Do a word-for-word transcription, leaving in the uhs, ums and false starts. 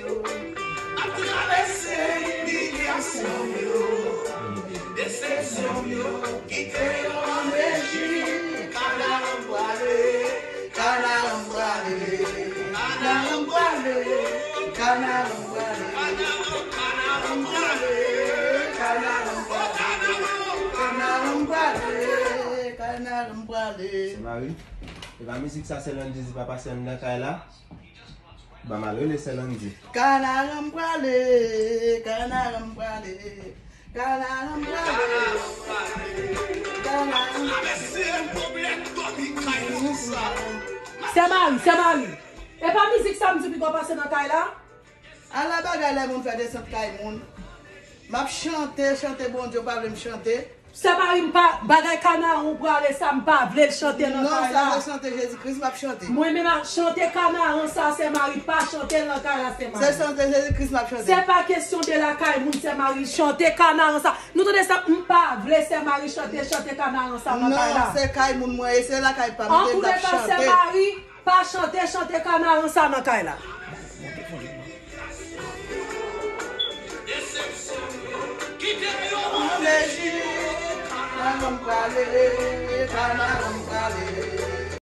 Ap travèse imilyasyon yo, desepsyon yo, kite yo an Ejip. Kanaran pwale, kanaran pwale, kanaran pwale, kanaran pwale, kanaran pwale, kanaran pwale, kanaran pwale, kanaran pwale. Se mari. E pa mizik sa, se Landy di pa pase anndan kay la. Ba m al rele sè Landy. Kanaran m prale, kanaran m prale, kanaran m prale, kanaran m prale. Sè Mari, sè Mari. E pa mizik sa m di piga w pase nan kay la? Ala bagay lè moun fè desant kay moun. M ap chante, chante Bondye w pa vle m chante. Sè Mari, m pa, bagay kanaran w prale sa, m pa vle l chante nan kay la. Non, sa se chante Jezi Kris m ap chante. Mwen menm ap chante kanaran sa, sè Mari, pa chante l nan kay la, sè Mari. Se chante Jezi Kris m ap chante. Se pa kesyon de lakay moun, sè Mari, chante kanaran sa. Nou tande sa, m pa vle sè Mari chante, chante kanaran sa nan kay la. Non, se kay moun mwen ye, se lakay pa m, m te t ap chante. Antouleka, sè Mari, pa chante, chante kanaran sa nan kay la. Kanaran m prale, kanaran m prale,